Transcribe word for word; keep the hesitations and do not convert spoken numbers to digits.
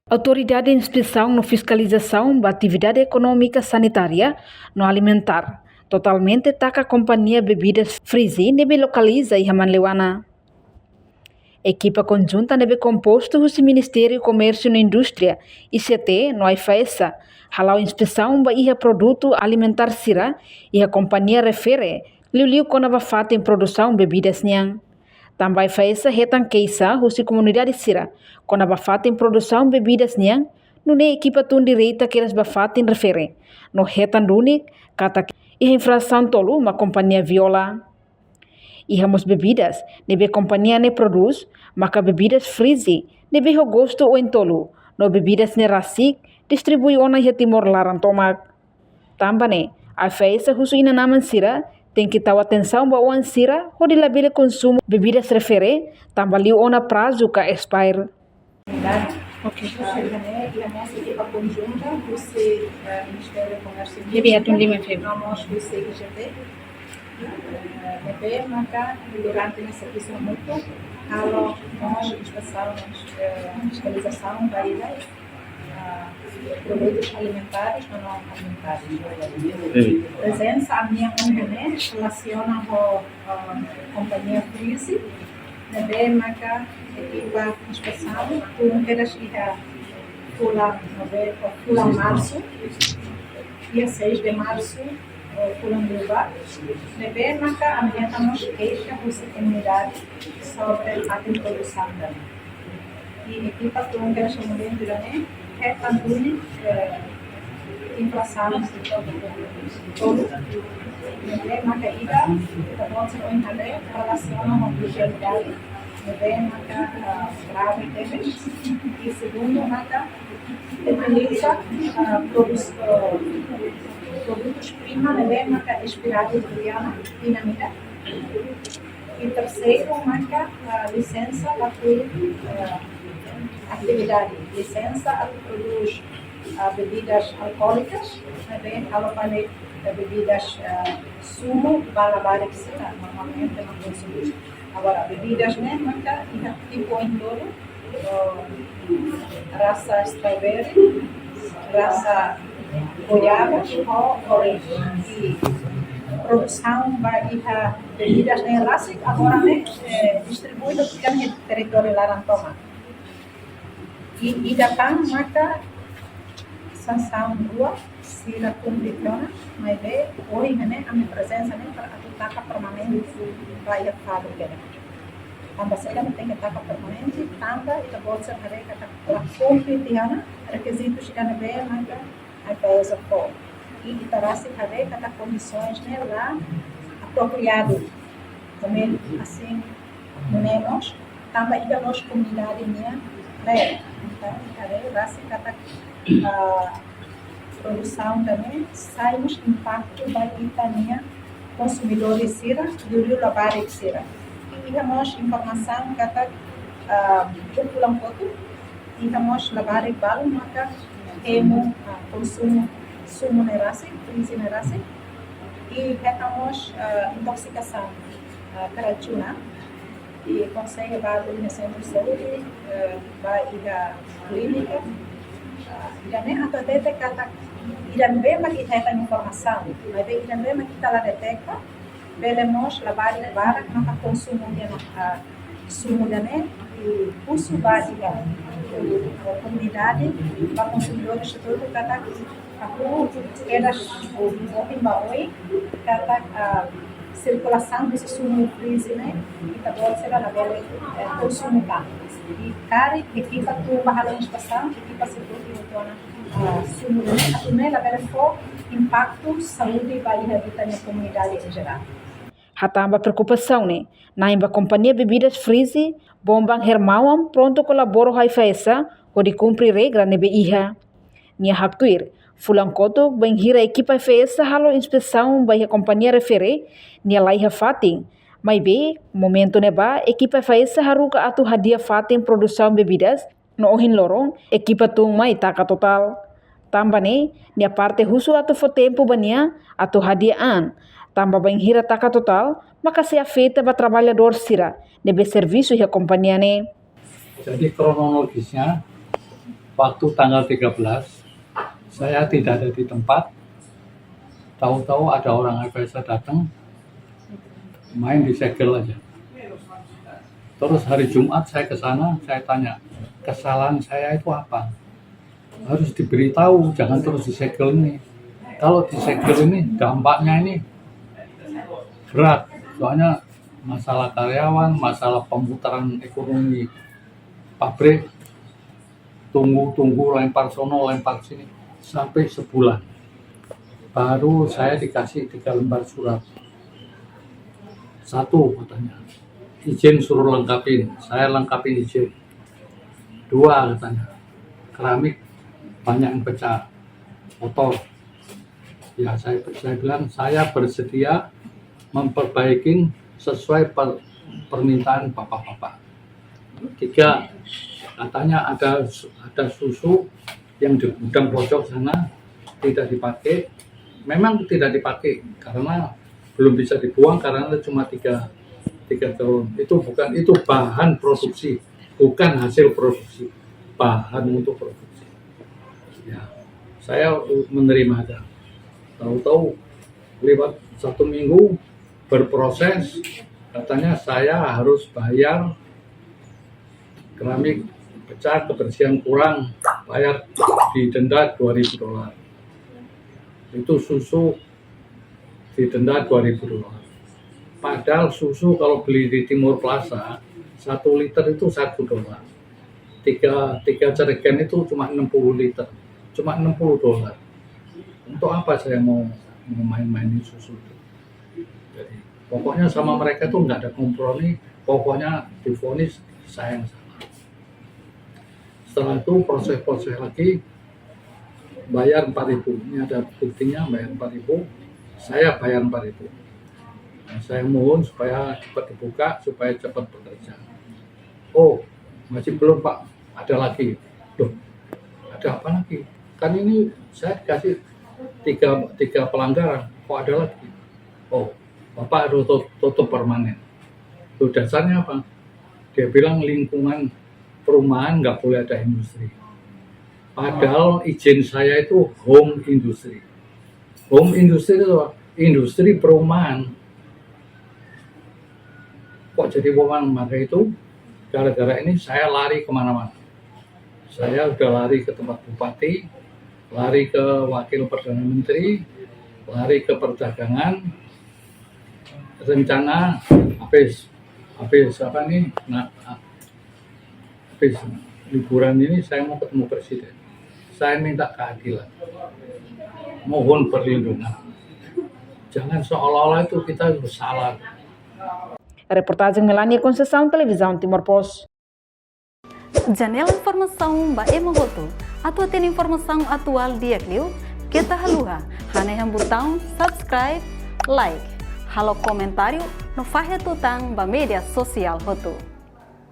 Autoridade Inspesaun no Fiskalizasaun ba Atividade Ekonómika, Sanitária no Alimentár totalmente taka kompañia bebidas Freeze ne'ebé lokaliza iha Manleuana. Ekipa konjunta ne'ebé kompostu husi Ministériu Komérsiu no Indústria, I C T, no AIFAESA, hala'o inspesaun ba iha produtu alimentár sira iha kompañia refere, liuliu kona-ba fatin produsaun bebidas nian. Tanba AIFAESA hetan keixa husi komunidade sira kona-ba fatin produsaun bebidas nian, nune'e ekipa tun direta kedas ba fatin refere, no hetan duni katak iha infrasaun tolu mak kompañia viola. Iha mós bebidas ne'ebé kompañia ne'e prodús, maka bebidas Freeze ne'ebé ho gostu oin-tolu, no bebidas ne'e rasik distribui ona iha Timor laran tomak. Tanba ne'e, AIFAESA husu inan-aman sira tenke tau atensaun ba oan sira hodi labele konsumu bebidas refere, tanba liu ona prazu ka expire. Ok. Ah, iha ne'e, iha mós ekipa konjunta husi, eh, Ministériu Komérsiu Debe atun lima febre. No mós husi I C T. Eh, ne'ebé maka durante ne'e servisu hamutuk, halo mós inspesaun, eh, fiskalizasaun ba iha, ah, produtus alimentárius no não alimentárius. Sim. Prezensa ami-nia ohin ne'e relasiona ho, ah, kompañia Freeze, ne'ebé maka ekipa inspesaun tun kedas iha fulan Nove-, fulan Marsu, dia seis de Março, eh, fulan rua, ne'ebé maka ami hetan mós keixa husi komunidade sobre fatin produsaun. I ekipa tun kedas momentu ida-ne'e hetan duni, eh, infrasaun tolu. Ne'ebé maka ida, ita-boot sira ohin haree relasiona ho ilegalidade, ne'ebé maka, ah, grave tebes. I segundu maka utiliza, ah, produs-, ah, produtus prima ne'ebé maka espiradu tiha ona, tinan ida. I terseiru maka, ah, lisensa atu, ah, atividade, lisensa atu prodús, ah, bebidas alkoólikas, ne'ebé halo fali, ah, bebidas, ah, sumu ba labarik sira, normalmente no konsumu. Agora, bebidas ne'e maka iha tipu oin-tolu, eh, rasa strawberry, rasa goiaba, ho orange. I produsaun ba iha bebidas ne'e rasik agora ne'e, eh, distribui hotu iha territóriu laran tomak. I ida tan maka sansaun rua sira kumpre tiha ona, maibé ohin ne'e ami prezensa ne'e para atu taka permanente ba iha fábrika ne'e. Tanba saida mak tenke taka permanente, tanba ita-boot sira haree katak la kumpre tiha ona rekizitus ida ne'ebé maka AIFAESA fó. I ita rasik haree katak kondisoens ne'e la apropriadu. Tanba asin, nune'e mós tanba ida mós komunidade nian leet. Entaun, ita haree rasik katak, ah, produsaun ida-ne'e sai mós impaktu ba ita-nia konsumidór sira, liuliu labarik sira. I iha mós informasaun katak, ah, fulan kotuk, iha mós labarik balu maka hemu, ah, konsumu sumu ne'e rasik, Freeze ne'e rasik. I hetan mós, ah, intoksikasaun, ah, keracunan. I konsege bá iha sentru saúde, eh, bá iha klínika. Ah, ida-ne'e atu hatete katak ida ne'ebé mak ita hetan informasaun, maibé ida ne'ebé mak ita la deteta, bele mós labarik barak maka konsumu tiha ona, ah, sumu ida-ne'e, i husu ba iha, eh, komunidade, ba konsumidór sira hotu katak, hahú kedas ohin ba oin, katak, ah, sirkulasaun husi sumu Freeze ne'e, ita-boot sira labele, eh, konsumu tan. I karik ekipa tun ba halo inspesaun, ekipa sei foti hotu ona, ah, sumu ne'e, atu nune'e labele fó impaktu saúde ba iha ita-nia komunidade em geral. Hatán ba preokupasaun ne'e, na'in ba kompañia bebidas Freeze, Bomban Hermawan prontu kolabora ho AIFAESA hodi kumpre regra ne'ebé iha. Nia haktuir, fulan kotuk bainhira ekipa AIFAESA halo inspesaun ba iha kompañia refere, nia la iha fatin. Maibé, momentu ne'ebá, ekipa AIFAESA haruka atu hadi'a fatin produsaun bebidas, no ohin loron, ekipa tun mai taka totál. Tanba ne'e, nia parte husu atu fó tempu ba nia atu hadi'a an. Tanba bainhira taka totál, maka sei afeta ba traballadór sira ne'ebé servisu iha kompañia ne'e. Jadi, kronologisnya, Waktu tanggal tiga belas, saya tidak ada di tempat. Tahu-tahu ada orang F S A datang, main disegel aja. Terus hari Jumat saya ke sana, saya tanya, "Kesalahan saya itu apa?" Harus diberitahu, jangan terus disegel ini. Kalau disegel ini, dampaknya ini berat. Soalnya masalah karyawan, masalah pemutaran ekonomi pabrik, tunggu-tunggu, lempar sono, lempar sini, sampai sebulan. Baru saya dikasih tiga lembar surat. Satu katanya, "Izin suruh lengkapin." Saya lengkapin izin. Dua katanya, "Keramik banyak yang pecah, kotor." Ya, saya, saya bilang, "Saya bersedia memperbaiki sesuai per-, permintaan bapak-bapak." Tiga, katanya ada su-, ada susu yang di gudang pojok sana tidak dipakai. Memang tidak dipakai karena belum bisa dibuang karena cuma tiga, tiga galon. Itu bukan, itu bahan produksi, bukan hasil produksi, bahan untuk produksi. Ya, saya menerima aja. Tahu-tahu lewat satu minggu berproses, katanya saya harus bayar keramik pecah, kebersihan kurang, bayar, didenda dua ribu dolar. Itu susu didenda dua ribu dolar. Padahal susu kalau beli di Timur Plaza, satu liter itu satu dolar. Tiga, tiga jerigen itu cuma enam puluh liter, cuma enam puluh dolar. Untuk apa saya mau, mau main-mainin susu itu? Jadi, pokoknya sama mereka tuh nggak ada kompromi, pokoknya divonis saya yang salah. Setelah itu proses-proses lagi, bayar empat ribu. Ini ada buktinya, bayar empat ribu. Saya bayar empat ribu. Nah, saya mohon supaya cepat dibuka, supaya cepat bekerja. "Oh, masih belum, Pak. Ada lagi." "Loh, ada apa lagi? Kan ini saya dikasih tiga, tiga pelanggaran. Kok ada lagi?" "Oh, Bapak harus tut-, tutup permanen." "Loh, dasarnya apa?" Dia bilang lingkungan perumahan nggak boleh ada industri. Padahal izin saya itu home industry. Home industry itu apa? Industri perumahan. Kok jadi perumahan? Maka itu, gara-gara ini saya lari kemana-mana. Saya udah lari ke tempat bupati, lari ke wakil perdana menteri, lari ke perdagangan. Rencana habis, habis apa nih? Nah, habis liburan ini saya mau ketemu presiden. Saya minta keadilan. Mohon perlindungan. Jangan seolah-olah itu kita bersalah. Reportajen Melania Conceição, Televizaun Timor Post. Janela informasaun ba ema hotu. Atu hatene informasaun atuál di'ak liu, keta haluha hanehan butaun subscribe, like, halo komentáriu no fahe tutan ba média sosiál hotu.